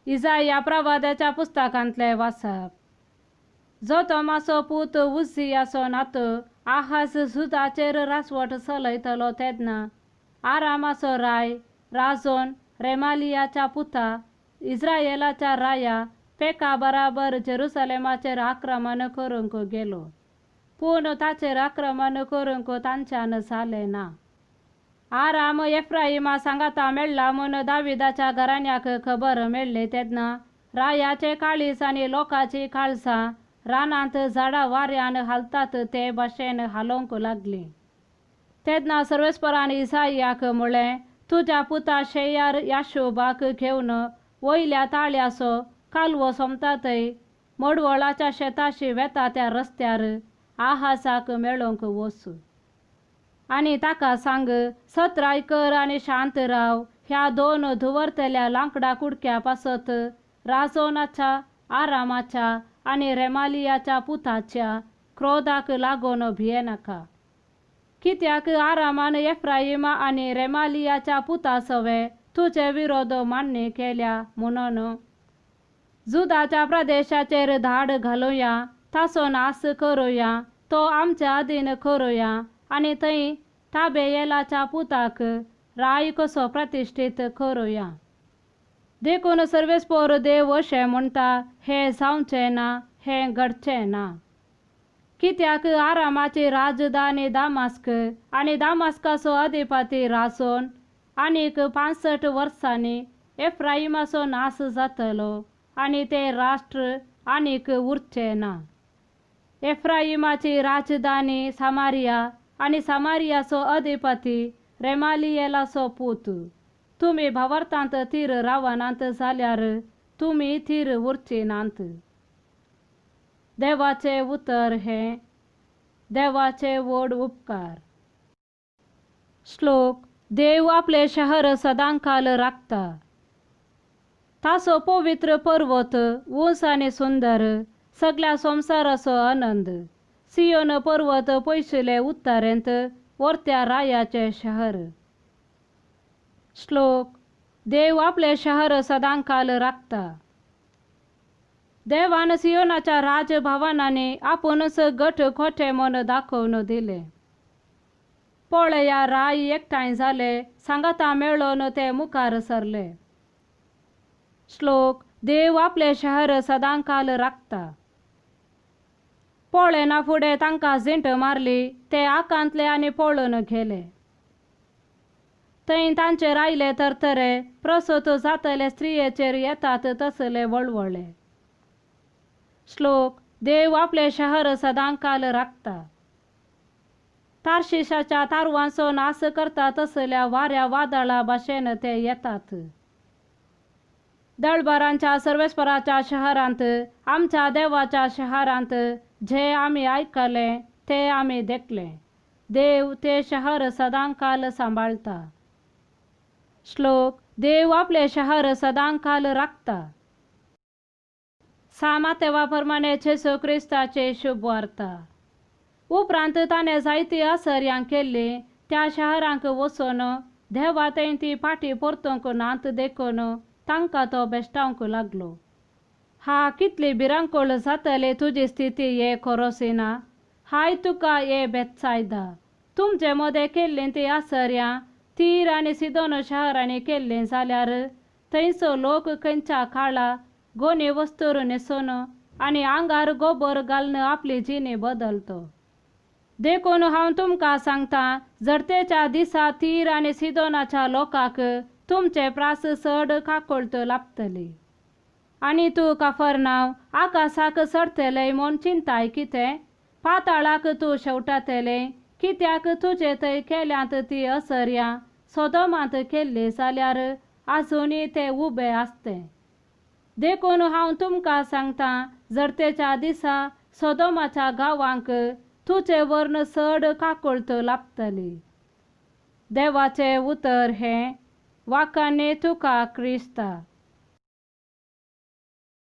इजाया प्रवाद्याच्या पुस्तकांतलें वाचप. जोतमाचो पूत उज्जियाचो नातू आहाज जुदाचेर राजवट चलयतलो तेन्ना आरामाचो राय राजोन रेमालियाच्या पुता इज्रायेलाच्या राया पेका बराबर जेरुसलेमाचेर आक्रमण करूंक गेलो. पूण ताचेर आक्रमण करूंक तांच्यान जालें ना. आराम एफ्राइमा सांगाता मेळ्ळा म्हूण दाविदाच्या घराण्याक खबर मेळ्ळी तेन्ना रायाचें काळीज आनी लोकांचीं काळजां रानांत झाडां वाऱ्यान हालतात ते भाशेन हालोवंक लागलीं. तेन्ना सर्वेस्परान इसायाक म्हळें, तुज्या पुता शेयार याशुबाक घेवन वयल्या ताळ्याचो कालवो सोंपता थंय मडवळाच्या शेताशी वेता त्या रस्त्यार आहाजाक मेळोवंक वच. आनी ताका सांग, सत्राय कर आनी शांत राव, ह्या दोन धुंवरतल्या लांकडा कुडक्या पासत राजोनाच्या आरामाच्या आनी रेमालियाच्या पुताच्या क्रोधाक लागून भियेनाका. कित्याक आरामान एफ्राइमा आनी रेमालियाच्या पुता सवे तुजे विरोध मान्य केल्या म्हणून जुदाच्या प्रदेशाचेर धाड घालुया, ताचो नाश करुया, तो आमच्या अधीन करुया आनी थंय ताबेयेलाच्या पुताक राय कसो प्रतिश्ठीत करुया. देखून सर्वेस्पोर देव अशें म्हणटा, हें जावचें ना, हें घडचें ना. कित्याक आरामाची राजधानी दामास्क आनी दामास्काचो अधिपती राजोन आनीक 65 वर्सांनी एफ्राइमाचो नाश जातलो आनी तें राष्ट्र आनीक उरचें ना. एफ्राइमाची राजधानी सामारिया आनी सामारियाचो अधिपती रेमालियेलाचो पूत. तुमी भावार्थांत थीर रावनात जाल्यार तुमी थीर उरची नात. देवाचें उतर हें देवाचे व्हड उपकार. श्लोक. देव आपलें शहर सदांकाल राखता. ताचो पवित्र पर्वत उंच आनी सुंदर, सगळ्या संवसाराचो आनंद. सियोन पर्वत पयसुले उत्तरेंत वर्त्या रायाचें शहर. श्लोक. देव आपलें शहर सदांकाल राखता. देवान सियोनाच्या राजभवनांनी आपुणूच घट खोटे म्हूण दाखोवन दिलें. पळया राय एकठांय जाले, सांगाता मेळोवन ते मुखार सरले. श्लोक. देव आपलें शहर सदांकाल राखता. पळयना फुडें तांकां झिंट मारली, ते आकांतले आनी पळून गेले. थंय तांचेर आयले तरतरे, प्रसूत जातले स्त्रियेचेर येतात तसले वळवळे. श्लोक. देव आपलें शहर सदांकाल राखता. तारशिशाच्या तारवांचो नाश करता तसल्या वाऱ्या वादळा भाशेन ते येतात. दळबरांच्या सर्वेस्पराच्या शहरांत, आमच्या देवाच्या शहरांत जे आमी आयकलें ते आमी देखलें. देव ते शहर सदांकाल सांबाळटा. श्लोक. देव आपलें शहर सदांकाल राखता. सामातेवा प्रमाणे जेजू क्रिस्ताचे शुभवार्ता. उपरांत ताणें जायतीं आसर्यां केल्लीं त्या शहरांक वचून देवा थंय ती फाटीं परतूंक नात देखून तांकां तो भेश्टावंक लागलो. हा, कितली भिरांकूळ जातली तुजी स्थिती हे कोरोसिना! हाय तुका हे बेतसायदा! तुमचे मदें केल्लीं तीं आसर्यां तीर आनी सिदोन शहरांनी केल्लीं जाल्यार थंयचो लोक खंयच्या काळा गोनी वस्तूर न्हेसून आनी आंगार गोबर घालून आपली जिणी बदलतो. देखून हांव तुमकां सांगता, जडतेच्या दिसा तीर आनी सिदोनाच्या लोकांक तुमचे प्रास चड काकुळट लाबतली. आनी तूं कफरनांव आकाशाक चडटलें म्हूण चिंताय कितें? पाताळाक तूं शेवटातलें. कित्याक तुजे थंय केल्यांत ती असर्यां सोदोमांत केल्ली जाल्यार आजुनूय ते उबे आसते. देखून हांव तुमकां सांगता, जडतेच्या दिसा सोदोमाच्या गांवांक तुजे वर्ण चड काकुळट लाबतली. देवाचें उतर हें. वाखाणे तुका क्रिस्ता.